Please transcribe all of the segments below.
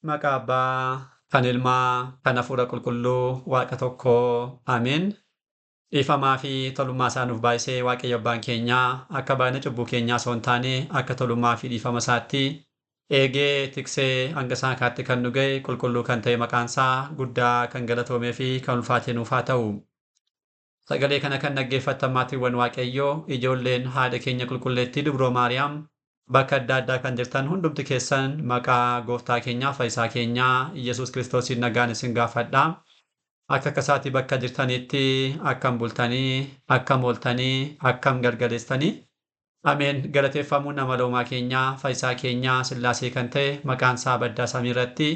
Maqaa Abbaa, kan Ilmaa, kan Hafuura Qulqulluu, Waaqa tokkoo. Ameen. Dhiifamaa fi tolummaa isaa nuuf baay'isee Waaqayyo Abbaan keenyaa akka baay'ina cubbuu keenyaa osoo hin taane akka tolummaa fi dhiifama isaatti eegee tiksee hanga isaan kaatti kan nu ga'e qulqulluu kan ta'e maqaan isaa guddaa kan galatoomee fi kan ulfaate nuuf haa ta'u. Sagalee kana kan dhaggeeffattan maatiiwwan Waaqayyoo, ijoolleen haadha keenya qulqulleettii Dubroo Maariyaam bakka adda addaa kan jirtan hundumti keessan maqaa gooftaa keenyaa fayyisaa keenyaa Iyyasuus Kiristoosiin nagaan isin gaafadha. Akka akkasaatti bakka jirtanitti akkam bultanii, akkam ooltanii, akkam gargaleessanii. Ameen. Galateeffamuun amaloomaa keenyaa, fayyisaa keenyaa, Sillaasee kan ta'e maqaan isaa baddaa samii irratti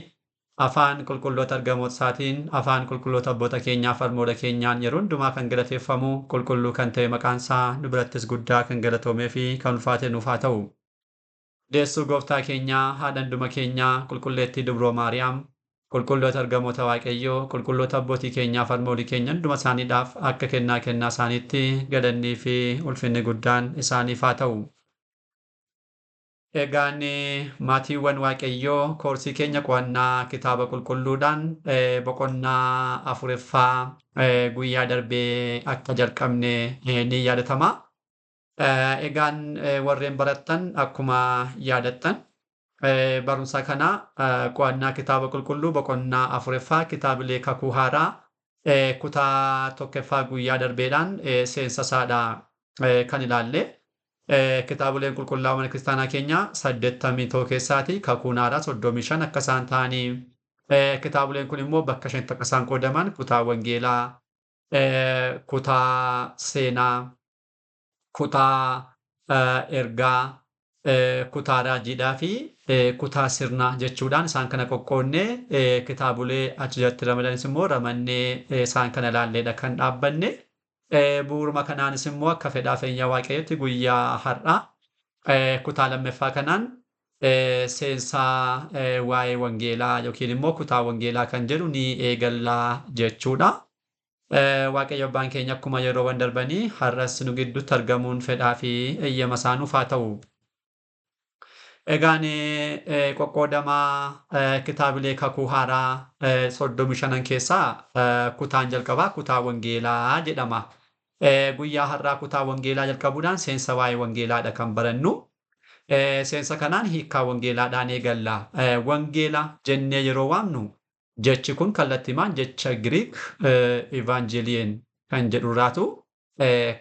afaan qulqulloota ergamoota isaatiin, afaan qulqulloota abboota keenyaa fi harmoota keenyaan yeroo hundumaa kan galateeffamu qulqulluu kan ta'e maqaan isaa nu birattis guddaa kan galatoomee fi kan ulfaate nuuf haa ta'u. Deessuu gooftaa keenyaa, haadha hunduma keenyaa, qulqulleettii Dubroo Maariyaam, qulqulloota ergamoota Waaqayyoo, qulqulloota abbootii keenyaa fi harmoolii keenya hunduma isaaniidhaaf akka kennaa kennaa isaaniitti galannii fi ulfinni guddaan isaaniif haa ta'u. Egaan maatiiwwan Waaqayyoo, koorsii keenya qo'annaa kitaaba qulqulluudhaan boqonnaa afuraffaa guyyaa darbee akka jalqabne ni yaadatama. Egaan warreen barattan akkuma yaadattan barumsa kana qo'annaa kitaaba qulqulluu boqonnaa afuraffaa kitaabilee kakuu haaraa kutaa tokkoffaa guyyaa darbeedhaan seensa isaadha kan ilaalle. Kitaabileen qulqullaa'oo mana kiristaanaa keenya 81 keessaati kakuun haaraa 35 akka isaan ta'anii, kitaabileen kun immoo bakka shanitti akka isaan qoodaman: kutaa wangeelaa, kutaa seenaa, kutaa ergaa, kutaa raajiidhaa fi kutaa sirnaa jechuudhaan isaan kana qoqqoonnee, kitaabolee achi jalatti ramadanis immoo ramannee isaan kana ilaalleedha kan dhaabbanne. Bu'uuruma kanaanis immoo akka fedhaa feenya Waaqayyootti guyyaa har'aa kutaa lammaffaa kanaan seensaa waa'ee wangeelaa yookiin immoo kutaa wangeelaa kan jedhu ni eegallaa jechuudha. Waaqayyo Abbaan keenya akkuma yeroowwan darbanii har'as nu gidduutti argamuun fedhaa fi eeyyama isaa nuuf haa ta'u. Egaan qoqqoodamaa kitaabilee kakuu haaraa 35 keessaa kutaan jalqabaa kutaa wangeelaa jedhama. Guyyaa har'aa kutaa wangeelaa jalqabuudhaan seensa waa'ee wangeelaadha kan barannu. Seensa kanaan hiikkaa wangeelaadhaan eegalla. Wangeela jennee yeroo waamnu jechi kun kallattiimaan jecha Giriik Evangelien kan jedhurraatu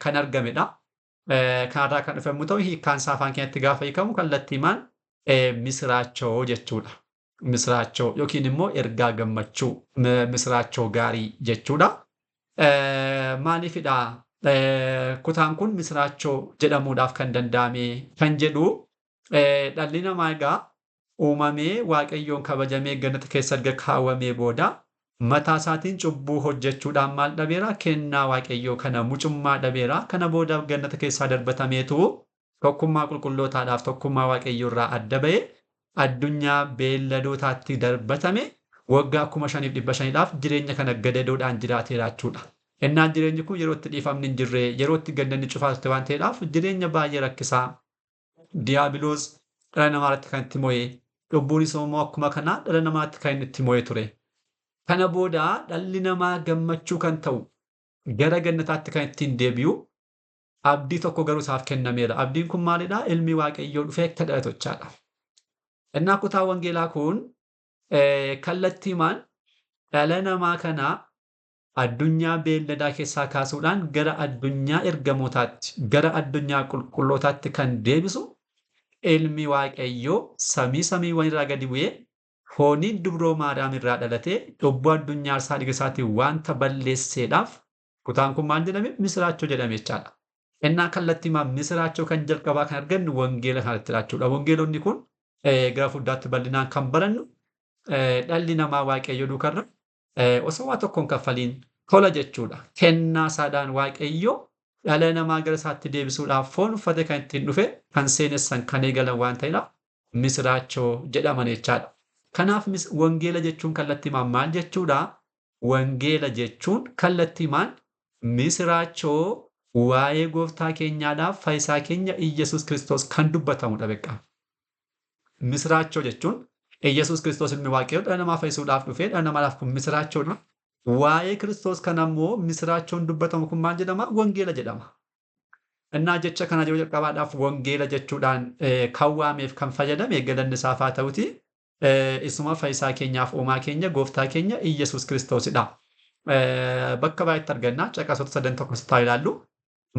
kan argamedha. Kanarraa kan dhufe yommuu ta'u, hiikkaan isaa afaan keenyatti gaafa hiikamu kallattiimaan misiraachoo jechuudha. Misiraachoo yookiin immoo ergaa gammachuu, misiraachoo gaarii jechuudha. Maaliifidha kutaan kun misiraachoo jedhamuudhaaf kan danda'ame kan jedhu, dhalli namaa egaa uumamee Waaqayyoon kabajamee gannata keessa erga kaawwamee booda mataa isaatiin cubbuu hojjechuudhaan maal dhabeera? Kennaa Waaqayyoo kana, mucummaa dhabeera. Kana booda gannata keessaa darbatameetu tokkummaa qulqullootaadhaaf tokkummaa Waaqayyoo irraa adda ba'e, addunyaa beelladootaatti darbatame, waggaa 5,500dhaaf jireenya kana gadadoodhaan jiraateera jechuudha. Innaan jireenyi kun yeroo itti dhiifamni hin jirre, yeroo itti gannanni cufaa turte waan ta'eedhaaf, jireenya baay'ee rakkisaa, Diiyaabiloos dhala namaa irratti kan itti mo'e, cubbuunis immoo akkuma kanaa dhala namaatti kan inni itti mo'e ture. Kana booda dhalli namaa gammachuu kan ta'u, gara gannataatti kan ittiin deebi'u abdii tokko garuu isaaf kennameera. Abdiin kun maalidha? Ilmi Waaqayyoo dhufee akka dhalatu jechaadha. Innaa kutaa wangeelaa kun kallattiimaan dhala namaa kana addunyaa beelladaa keessaa kaasuudhaan gara addunyaa ergamootaatti, gara addunyaa qulqullootaatti kan deebisu, ilmi Waaqayyoo samii samiiwwan irraa gadi bu'ee fooniin dubroo Maariyaam irraa dhalatee cubbuu addunyaa aarsaa dhiiga isaatiin waanta balleesseedhaaf kutaan kun maal jedhame? Misiraachoo jedhame jechaadha. Innaa kallattiimaan misiraachoo kan jalqabaa kan argannu wangeela kanatti jechuudha. Wangeelonni kun gara fuulduraatti bal'inaan kan barannu, dhalli namaa Waaqayyo duukarra osoo waa tokkoon kaffaliin tola jechuudha. Kennaa isaadhaan Waaqayyo dhala namaa gara isaatti deebisuudhaaf foon uffate kan ittiin dhufe kan seenessan, kan eegalan waan ta'eedhaaf misiraachoo jedhaman jechaadha. Kanaaf wangeela jechuun kallattiimaan maal jechuudha? Wangeela jechuun kallattiimaan misiraachoo waa'ee gooftaa keenyaadhaaf fayyisaa keenya Iyyasuus Kiristoos kan dubbatamudha beekaa. Misiraachoo jechuun Iyyasuus Kiristoos ilmi Waaqayyoo dhala namaa fayyisuudhaaf dhufee dhala namaadhaaf kun misiraachoodha. Waa'ee Kiristoos kana immoo misiraachoon dubbatamu kun maal jedhama? Wangeela jedhama. Innaa jecha kana yeroo jalqabaadhaaf wangeela jechuudhaan kan waameef kan fayyadame galanni isaaf haa ta'uti. Isuma fayyisaa keenyaaf uumaa keenya gooftaa keenya Iyyasuus Kiristoosidha. Bakka baay'eetti arganna. Caqasoota sadan tokko sitti ilaallu.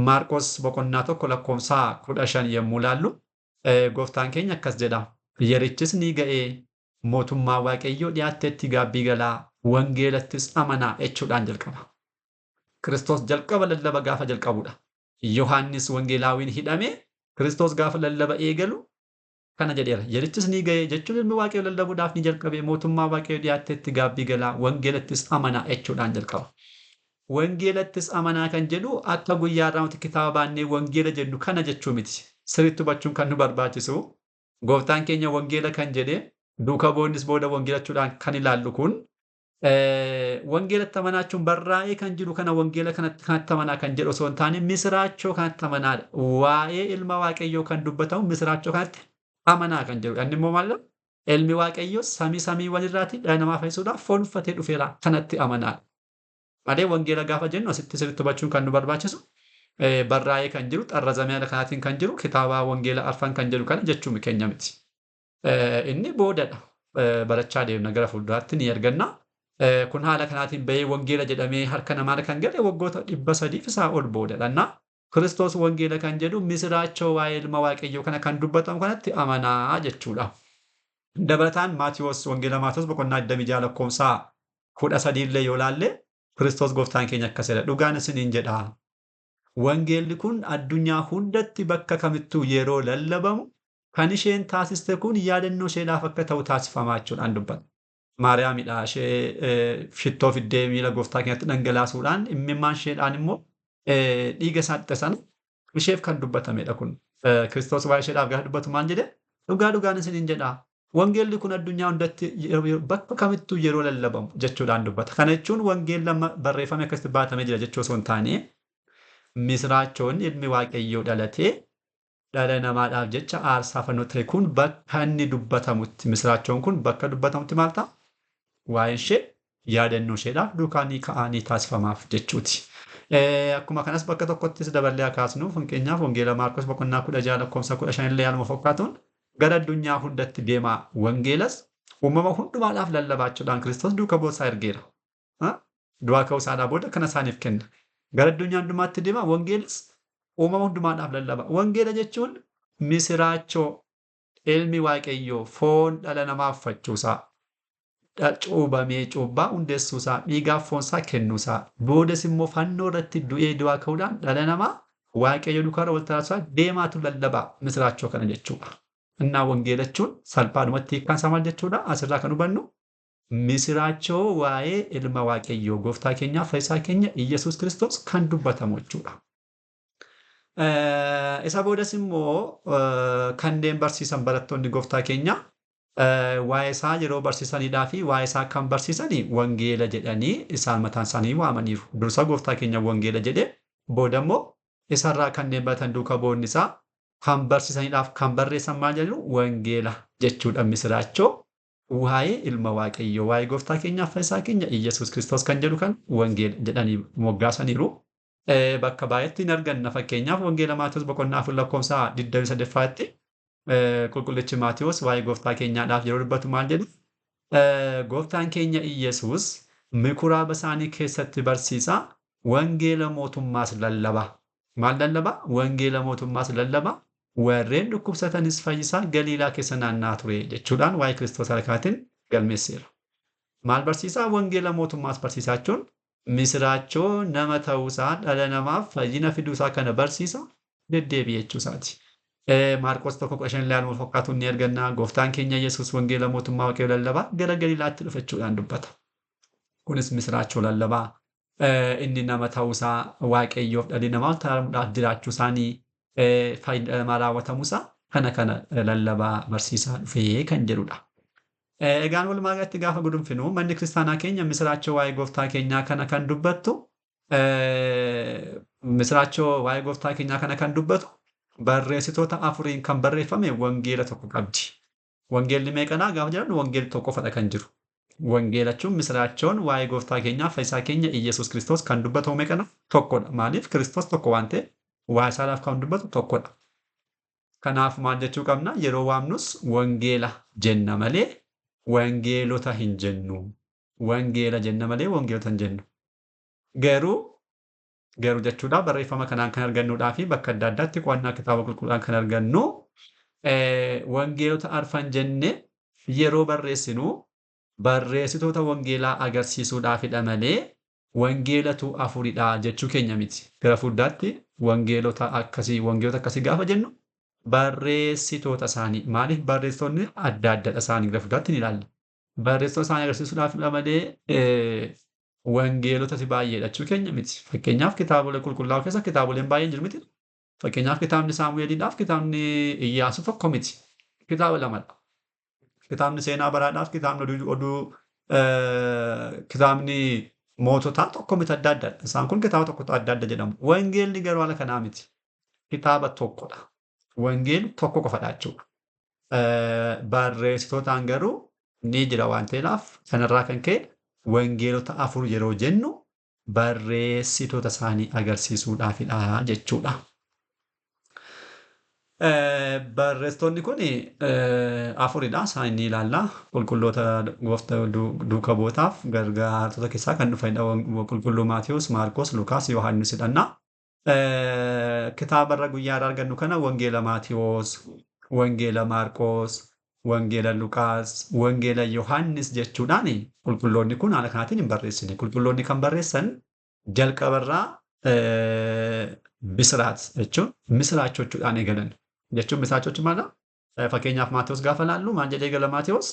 Maarqos boqonnaa 1 lakkoofsa 15 yommuu ilaallu gooftaan keenya akkas jedha. Yerichis ni ga'ee mootummaa Waaqayyoo dhiyaatteetti gaabbii galaa wangeelattis amanaa jechuudhaan jalqaba. Kiristoos jalqaba lallaba gaafa jalqabudha. Yohaannis wangeelaawiin hidhame Kiristoos gaafa lallaba eegalu kana jedheera. Yerichis ni ga'e jechuun ilmi Waaqayyoo lallabuudhaaf ni jalqabe mootummaa Waaqayyoo dhiyaatteetti gaabbii galaa wangeelattis amanaa jechuudhaan jalqaba. Wangeelattis amanaa kan jedhu akka guyyaa irraa nuti kitaaba baannee wangeela jennu kana jechuu miti. Sirriitti hubachuun kan nu barbaachisu gooftaan keenya wangeela kan jedhe duuka bu'oonnis booda wangeelachuudhaan kan ilaallu kun wangeelatti amanaachuun barraa'ee kan jiru kana wangeela kanatti amanaa kan jedhu osoo hin taane misiraachoo kanatti amanaadha. Waa'ee ilma Waaqayyoo kan dubbatamu misiraachoo kanatti amanaa kan jedhudha. Inni immoo maalidha? Ilmi Waaqayyoo samii samiiwwan irraatii dhala namaa fayyisuudhaaf foon uffatee dhufeera kanatti amanaadha. Malee wangeela gaafa jennu asitti sirriitti hubachuun kan nu barbaachisu barraa'ee kan jiru xarrazamee haala kanaatiin kan jiru kitaaba wangeela arfan kan jedhu kana jechuun keenya miti. Inni boodadha. Barachaa deemna gara fuulduraatti ni arganna. Kun haala kanaatiin bahee wangeela jedhamee harka namaarra kan gale waggoota 300 isaa ol boodadha. Innaa Kiristoos wangeela kan jedhu misiraachoo waa'ee ilma Waaqayyoo kana kan dubbatamu kanatti amanaa jechuudha. Dabalataan Maatiyoos wangeela Maatiyoos boqonnaa 26 lakkoofsa 13 illee yoo laalle Kiristoos gooftaan keenya akkas jedha. Dhugaan isiniin jedha. Wangeelli kun addunyaa hundatti bakka kamittuu yeroo lallabamu kan isheen taasiste kun yaadannoo isheedhaaf akka ta'u taasifamaa jechuudhaan dubbata. Maariyaamidha ishee shittoo fiddee miila gooftaa keenyatti dhangalaasuudhaan imimmaan isheedhaan immoo dhiiga isaa dhiqe sana isheef kan dubbatamedha kun. Kiristoos waa'ee isheedhaaf gaafa dubbatu maal jedhe? Dhugaa dhugaan isiniin jedha. Wangeelli kun addunyaa hundatti bakka kamittuu yeroo lallabamu jechuudhaan dubbata. Kana jechuun wangeelli amma barreeffame akkasitti baatamee jira jechuu osoo hin taane misiraachoon ilmi Waaqayyoo dhalatee dhala namaadhaaf jecha aarsaa fannoo ta'e kun bakka inni dubbatamutti misiraachoon kun bakka dubbatamutti maal ta'a? Waa'een ishee yaadannoo isheedhaaf duukaa ni ka'aa ni taasifamaaf jechuuti. Akkuma kanas bakka tokkottis daballee haa kaasnu fakkeenyaaf wangeela Maarqos boqonnaa 16 lakkoofsa 15 illee haaluma fakkaatuun gara addunyaa hundatti deemaa wangeelas uumama hundumaadhaaf lallabaachuudhaan Kiristoos duuka bu'ootaa ergeera. Du'aa ka'uu isaadhaa booda kana isaaniif kenna. Gara addunyaa hundumaatti deemaa wangeelas uumama hundumaadhaaf lallaba. Wangeela jechuun misiraachoo ilmi Waaqayyoo foon dhala namaa uffachuusaa, cuubamee cuubbaa hundeessuusaa, dhiigaaf foonsaa kennuusaa, boodas immoo fannoo irratti du'ee du'aa ka'uudhaan dhala namaa Waaqayyo duukaa wal taasisaa deemaatu lallabaa misiraachoo kana jechuudha. Innaa wangeela jechuun salphaadhumatti hiikkaan isaa maal jechuudha? Asirraa kan hubannu misiraachoo waa'ee ilma Waaqayyoo gooftaa keenyaaf fayyisaa keenya Iyyasuus Kiristoos kan dubbatamu jechuudha. Isa boodas immoo kanneen barsiisan barattoonni gooftaa keenya waa'ee isaa yeroo barsiisanidhaa fi waa'ee isaa kan barsiisanii wangeela jedhanii isaan mataan isaanii waamaniiru. Dursa gooftaa keenya wangeela jedhee booda immoo isarraa kanneen baratan duuka bu'oonni isaa kan barsiisanidhaaf kan barreessan maal jedhu wangeela jechuudha misiraachoo waa'ee ilma Waaqayyoo waa'ee gooftaa keenyaaf fayyisaa keenya Iyyasuus Kiristoos kan jedhu kan wangeela jedhanii moggaasaniiru. Bakka baay'eetti hin arganna fakkeenyaaf wangeela Maatiyoos boqonnaa 4 lakkoofsa 28ffaatti qulqullichi Maatiyoos waa'ee gooftaa keenyaadhaaf yeroo dubbatu maal jedhu? Gooftaan keenya Iyyasuus mikuraaba isaanii keessatti barsiisa wangeela mootummaas lallaba. Maal lallaba? Wangeela mootummaas lallaba. Warreen dhukkubsatanis fayyisaa Galiilaa keessa naanna'aa ture jechuudhaan waa'ee Kiristoos harkaatiin galmeesseera. Maal barsiisaa? Wangeela mootummaas barsiisaa jechuun misiraachoo nama ta'uusaa dhala namaaf fayyina fiduusaa kana barsiisa deddeebi'e jechuusaati. Maarqos 1:15 illee haaluma fakkaatuun ni arganna. Gooftaan keenya Yesuus wangeela mootummaa Waaqayyoo lallabaa gara Galiilaatti dhufe jechuudhaan dubbata. Kunis misiraachoo lallabaa inni nama ta'uusaa Waaqayyoof dhalli namaa ta'uudhaaf jiraachuu isaanii fayyina dhala namaa raawwatamuusaa kana kana lallabaa barsiisaa dhufee kan jedhudha. Egaan walumaa galatti gaafa gudunfinu manni kiristaanaa keenya misiraachoo waa'ee gooftaa keenyaa kana kan dubbattu misiraachoo waa'ee gooftaa keenyaa kana kan dubbatu barreessitoota afuriin kan barreeffame wangeela tokko qabdi. Wangeelli meeqadha gaafa jedhamu wangeelli tokko qofadha kan jiru. Wangeela jechuun misiraachoon waa'ee gooftaa keenyaa fayyisaa keenya Iyyasuus Kiristoos kan dubbatamu meeqadha? Tokkodha. Maaliif Kiristoos tokko waan ta'eef waa'ee isaadhaaf kan dubbatu tokkodha. Kanaaf maal jechuu qabna? Yeroo waamnus wangeela jenna malee wangeelota hin jennu. Wangeela jenna malee wangeelota hin jennu. Garuu jechuudha barreeffama kanaan kan argannuudhaa fi bakka adda addaatti qo'annaa kitaaba qulqulluudhaan kan argannu wangeelota arfan jenne yeroo barreessinu barreessitoota wangeelaa agarsiisuudhaafidha malee wangeelatu afuridha jechuu keenya miti. Gara fuulduraatti wangeelota akkasii gaafa jennu barreessitoota isaanii maaliif barreessitoonni adda addadha isaanii gara fuulduraatti ni ilaalla. Barreessitoota isaanii agarsiisuudhaafidha malee wangeelota baay'eedha jechuu keenya miti. Fakkeenyaaf kitaabolee qulqullaa'oo keessa kitaaboleen baay'een jiru miti. Fakkeenyaaf kitaabni Saamu'eeliidhaaf kitaabni Iyyaasuu tokko miti. Kitaaba lamadha. Kitaabni seenaa baraadhaaf kitaabni oduu kitaabni moototaa tokko miti adda addadha. Isaan kun kitaaba tokko adda adda jedhamu. Wangeelli garuu haala kanaa miti. Kitaaba tokkodha. Wangeelli tokko qofadha jechuudha. Barreessitootaan garuu ni jira waan ta'eef kanarraa kan ka'e wangeelota afur yeroo jennu barreessitoota isaanii agarsiisuudhaafidha jechuudha. Barreessitoonni kun afuridha. Isaan ni ilaalla. Qulqulloota gooftaa duuka bu'ootaaf gargaartota keessaa kan dhufanidha. Qulqulluu Maatiyuus, Maarqos, Lukaas, Yohaannis jedhanna. Kitaaba irra guyyaa irraa argannu kana Wangeela Maatiyuus, Wangeela Maarqos, Wangeela Lukaas, Wangeela Yohaannis jechuudhaan qulqulloonni kun haala kanaatiin hin barreessine. Qulqulloonni kan barreessan jalqabarraa bisiraat jechuun misiraachoo jechuudhaan eegalan. Jechuun misiraachoo jechuun maal? Fakkeenyaaf Maatiyuus gaafa laallu maal jedhee eegala Maatiyuus?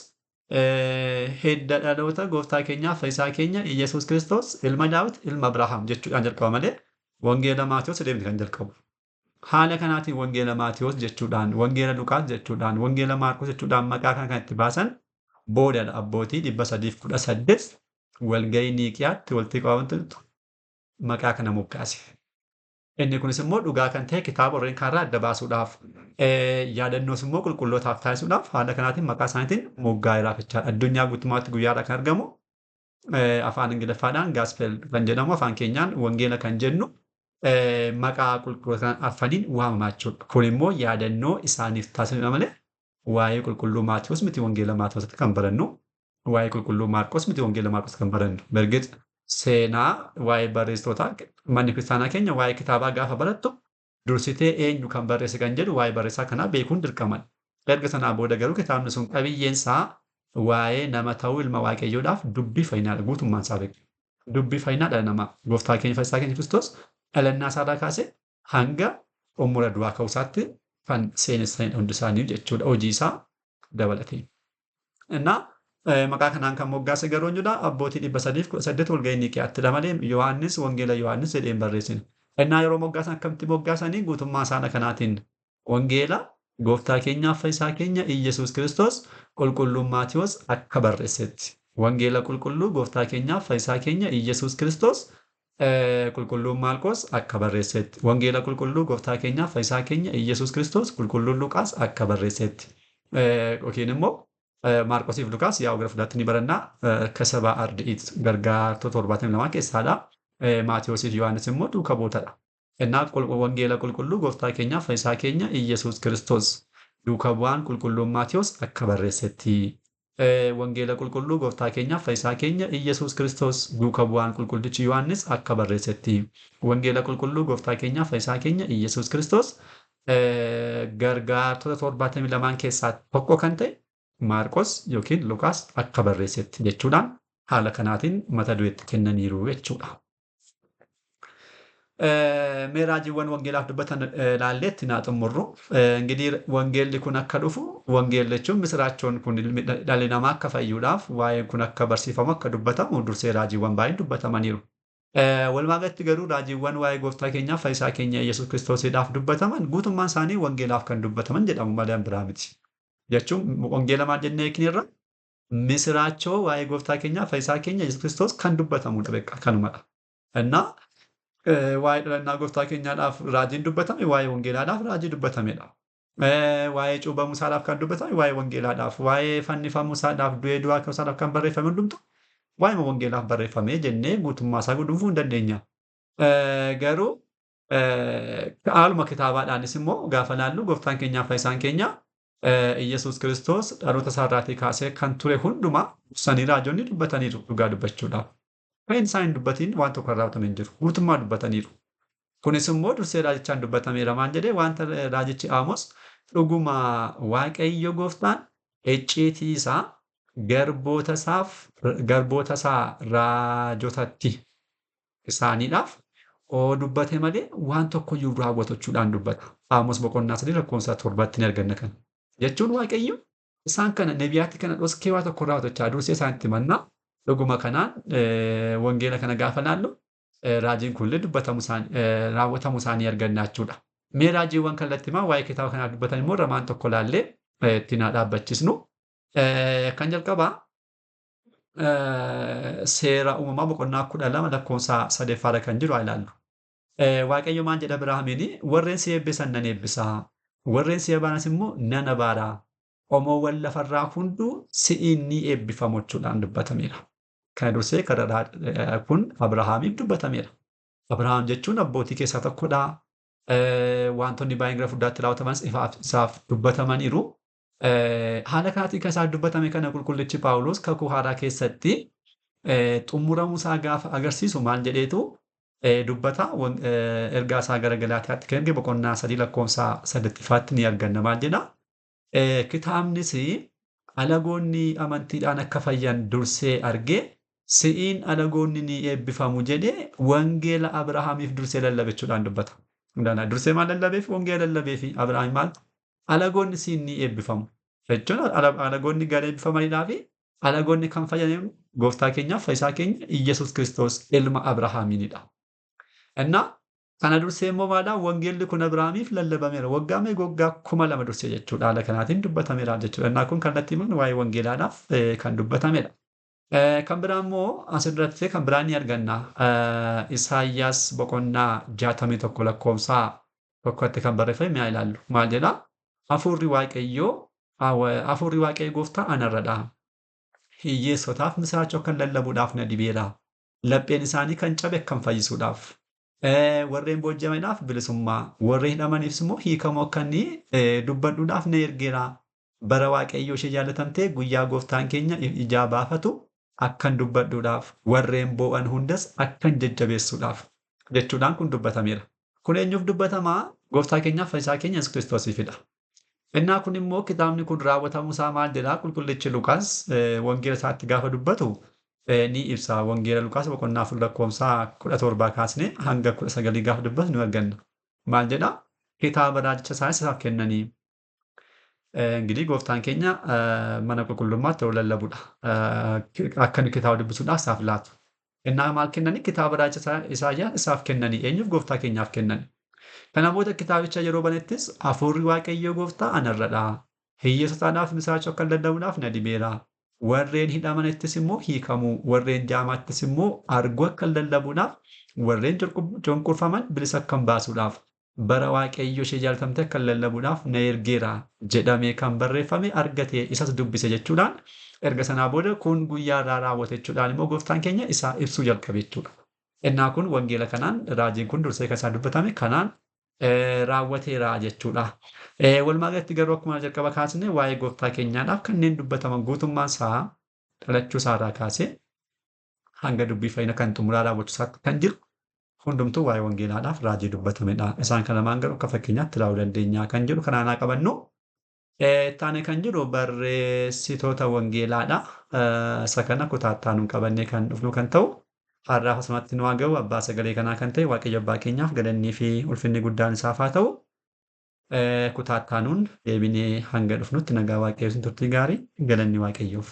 Hidda dhaloota gooftaa keenyaa fayyisaa keenya Iyyasuus Kiristoos ilma Daawit ilma Abrahaam jechuudhaan jalqaba malee Wangeela Maatiyuus jedhee kan jalqabu. Haala kanaatiin Wangeela Maatiyuus jechuudhaan, Wangeela Luqaas jechuudhaan, Wangeela Maarqos jechuudhaan maqaa kana kan itti baasan boodadha. Abbootii 318 walgahii Niiqiyaatti walitti qabamantu maqaa kana moggaase. Inni kunis immoo dhugaa kan ta'e kitaaba warreen kaanirraa adda baasuudhaaf yaadannoos immoo qulqullootaaf taasisuudhaaf haala kanaatiin maqaa isaaniitiin moggaa'eeraaf jechaadha. Addunyaa guutummaatti guyyaadhaa kan argamu afaan Ingiliffaadhaan gaaspel kan jedhamu afaan keenyaan wangeela kan jennu maqaa qulqulloota afaniin waamamaa jechuudha. Kun immoo yaadannoo isaaniif taasifamedha malee waa'ee qulqulluu Maatiyuus miti wangeela Maatiyuusitti kan barannu, waa'ee qulqulluu Maarqos miti wangeela Maarqos kan barannu. Bergit seenaa waa'ee barreessitootaa manni kiristaanaa keenya waa'ee kitaabaa gaafa barattu dursitee eenyu kan barreesse kan jedhu waa'ee barreessaa kanaa beekuun dirqamadha. Erga sanaa booda garuu kitaabni sun qabiyyeen isaa waa'ee nama ta'uu ilma waaqayyoodhaaf dubbii fayyinaadha guutummaan isaa beeku. Dubbii fayyinaa dhala namaa gooftaa keenya fayyisaa keenya Kiristoos dhalannaa isaarraa kaasee hanga xumura du'aa ka'uusaatti kan seenessanidha hundi isaanii jechuudha hojii isaa dabalatee. Innaa maqaa kanaan kan moggaase garuu eenyudha? Abbootii 318 walgahii Niiqiyaatti malee Yohaannis Wangeela Yohaannis jedhee hin barreessine. Innaa yeroo moggaasan akkamitti moggaasanii guutummaa isaana kanaatiin Wangeela gooftaa keenyaaf fayyisaa keenya Iyyasuus Kiristoos qulqulluun Maatiyuus akka barreessetti. Wangeela qulqulluu gooftaa keenyaaf fayyisaa keenya Iyyasuus Kiristoos qulqulluun Maarqos akka barreessetti. Wangeela qulqulluu gooftaa keenyaaf fayyisaa keenya Iyyasuus Kiristoos qulqulluun Luqaas akka barreessetti. Yookiin immoo Maarqosiif Luqaas yaa gara fuulduratti ni barannaa kasaba ardi'it gargaartota 72 keessaadha. Maatiyusiif Yohaannis immoo duuka buutadha. Innaa wangeela qulqulluu gooftaa keenyaaf fayyisaa keenya Iyyasuus Kiristoos duuka bu'aan qulqulluun Maatiyuus akka barreessetti. Wangeela qulqulluu gooftaa keenyaaf fayyisaa keenya Iyyasuus Kiristoos duuka bu'aan qulqullichi Yohaannis akka barreessetti. Wangeela qulqulluu gooftaa keenyaaf fayyisaa keenya Iyyasuus Kiristoos gargaartota 72 keessaa tokko kan ta'e Maarqos yookiin Luqaas akka barreessetti jechuudhaan haala kanaatiin mata dureetti kennaniiru jechuudha. Mee raajiiwwan wangeelaaf dubbatan ilaalleetti naa xumurru. Ingidihi wangeelli kun akka dhufu wangeelli jechuun misiraachoon kun dhalli namaa akka fayyuudhaaf waa'een kun akka barsiifamu akka dubbatamu dursee raajiiwwan baay'een dubbatamaniiru. Walumaa galatti garuu raajiiwwan waa'ee gooftaa keenyaaf fayyisaa keenya Iyyasuus Kiristoosiidhaaf dubbataman guutummaan isaanii wangeelaaf kan dubbataman jedhamu malee biraa miti. Jechuun wangeela maal jennee eeknirra misiraachoo waa'ee gooftaa keenyaaf fayyisaa keenya Iyyasuus Kiristoos kan dubbatamudha beekaa kanumadha. Innaa waa'ee dhalannaa gooftaa keenyaadhaaf raajiin dubbatame waa'ee wangeelaadhaaf raajii dubbatamedha. Waa'ee cuuphamuu isaadhaaf kan dubbatame waa'ee wangeelaadhaaf, waa'ee fannifamuu isaadhaaf, du'ee du'aa ka'uu isaadhaaf kan barreeffame hundumtu waa'ee wangeelaaf barreeffame jennee guutummaa isaa guduunfuu hin dandeenya. Garuu haaluma kitaabaadhaanis immoo gaafa laallu gooftaan keenyaaf fayyisaan keenya Iyyasuus Kiristoos dhaloota isaarraatii kaasee kan ture hundumaa ibsanii raajonni dubbataniiru dhugaa dubbachuudhaaf. Kan isaan hin dubbatiin waan tokko raawwatame hin jiru. Guutummaa dubbataniiru. Kunis immoo dursee raajichaan dubbatameera maal jedhee wanta raajichi Amoos dhuguma Waaqayyo gooftaan icciitii isaa garboota isaaf garboota isaa raajotatti isaaniidhaaf oo dubbate malee waan tokko iyyuu raawwatachuudhaan dubbata. Amoos boqonnaa 3 lakkoofsa 7tti ni arganna kana. Jechuun Waaqayyo isaan kana nebiyaatti kana dhoskee waa tokko raawwatachaa dursee isaanitti mannaa dhuguma kanaan wangeela kana gaafa laallu raajiin kunillee dubbatamu isaanii raawwatamu isaanii arganna jechuudha. Mee raajiiwwan kallattimaa waa'ee kitaaba kanaa dubbatan immoo ramaan tokko laallee ittiin haa dhaabbachisnu. Kan jalqabaa seera uumamaa boqonnaa 12 lakkoofsa 3ffaarra kan jiru haa ilaallu. Waaqayyo maal jedha Abrahaamiin warreen si eebbisan nan eebbisa, warreen si abaaras immoo nan abaara. Qomoowwan lafarraa hunduu si'iin ni eebbifamu jechuudhaan dubbatameera. Kana dursee karaa kun Abrahaamiif dubbatameera. Abrahaam jechuun abbootii keessaa tokkodha. Wantoonni baay'een gara fuulduraatti raawwatamanis isaaf dubbatamaniiru. Haala kanaatiin kan isaaf dubbatame kana qulqullichi Phaawulos kakuu haaraa keessatti xumuramuu isaa gaafa agarsiisu maal jedheetu dubbata. Ergaa isaa gara Galaatiyaatti kan erge boqonnaa 3 lakkoofsa 8ffaatti ni arganna maal jedha. Kitaabnis alagoonni amantiidhaan akka fayyan dursee argee si'iin alagoonni ni eebbifamu jedhee wangeela Abrahaamiif dursee lallabe jechuudhaan dubbata. Dursee maal lallabeef? Wangeela lallabeefi Abrahaam maal? Alagoonni siin ni eebbifamu. Jechuun alagoonni gara eebbifamaniidhaa fi alagoonni kan fayyan gooftaa keenyaaf fayyisaa keenya Iyyasuus Kiristoos ilma Abrahaamiinidha. Innaa kana dursee immoo maalaa wangeelli kun Abrahaamiif lallabameera. Waggaa meeqa waggaa 2000 dursee jechuudha. Haala kanaatiin dubbatameera jechuudha. Innaa kun kallattii himan waa'ee wangeelaadhaaf kan dubbatamedha. Kan biraa immoo asirratti kan biraa ni arganna. Isaayyaas boqonnaa 61 lakkoofsa 1tti kan barreeffame haa ilaallu. Maal jedhaa? Hafuurri Waaqayyoo hafuurri Waaqayyo gooftaa anarradha. Hiyyeessotaaf misiraachoo kan lallabuudhaaf na dibeera. Lapheen isaanii kan cabe kan fayyisuudhaaf. Warreen booji'amaniidhaaf bilisummaa, warreen hidhamaniifis immoo hiikamuu akka inni dubbadhuudhaaf na ergeera. Bara Waaqayyoo ishee jaallatamtee guyyaa gooftaan keenya ijaa baafatu akkan dubbadhuudhaaf, warreen boo'an hundas akkan jajjabeessuudhaaf jechuudhaan kun dubbatameera. Kun eenyuuf dubbatamaa? Gooftaa keenyaaf fayyisaa keenya Yesuus Kiristoosiifidha. Innaa kun immoo kitaabni kun raawwatamuu isaa maal jedhaa? Qulqullichi Luqaas wangeela isaatti gaafa dubbatu ni ibsa. Wangeela Luqaas boqonnaa 4 lakkoofsa 17 kaasnee hanga 19 gaafa dubbatu ni arganna. Maal jedhaa? Kitaaba raajicha isaas isaaf kennanii. Ingirii gooftaan keenya mana qulqullummaatti yeroo lallabudha. Akka inni kitaaba dubbisuudhaaf isaaf laatu. Innaa maal kennanii? Kitaaba raajicha Isaayyaas isaaf kennanii. Eenyuuf? Gooftaa keenyaaf kennani. Kana booda kitaabicha yeroo banettis hafuurri Waaqayyoo gooftaa anarradha. Hiyyeessotaadhaaf misiraachoo akka lallabuudhaaf na dibeera. Warreen hidhamanittis immoo hiikamuu, warreen jaamaattis immoo arguu akka lallabuudhaaf, warreen cunqurfaman bilisa akkan baasuudhaaf, bara Waaqayyo ishee jaalatamte akka lallabuudhaaf na ergeera jedhamee kan barreeffame argate isas dubbise jechuudhaan erga sanaa booda kun guyyaa irraa raawwate jechuudhaan immoo gooftaan keenya isaa ibsuu jalqabe jechuudha. Innaa kun wangeela kanaan raajiin kun dursee kan isaa dubbatame kanaan raawwateera jechuudha. Walumaa galatti garuu akkuma jalqaba kaasne waa'ee gooftaa keenyaadhaaf kanneen dubbataman guutummaan isaa dhalachuu isaarraa kaasee hanga dubbii fayyina kan xumuraa raawwachuu isaatti kan jiru hundumtuu waa'ee wangeelaadhaaf raajii dubbatamedha. Isaan kana lamaan garuu akka fakkeenyaatti ilaaluu dandeenya kan jedhu kanaan haa qabannu. Ittaanee kan jiru barreessitoota wangeelaadha. Isa kana kutaa ittaanuun qabannee kan dhufnu kan ta'u har'aaf asumatti nu haa ga'u abbaa sagalee kanaa kan ta'e Waaqayyo abbaa keenyaaf galannii fi ulfinni guddaan isaaf haa ta'u. Kutaa ittaanuun deebinee hanga dhufnutti nagaa Waaqayyoo isin turtii gaarii galanni Waaqayyoof.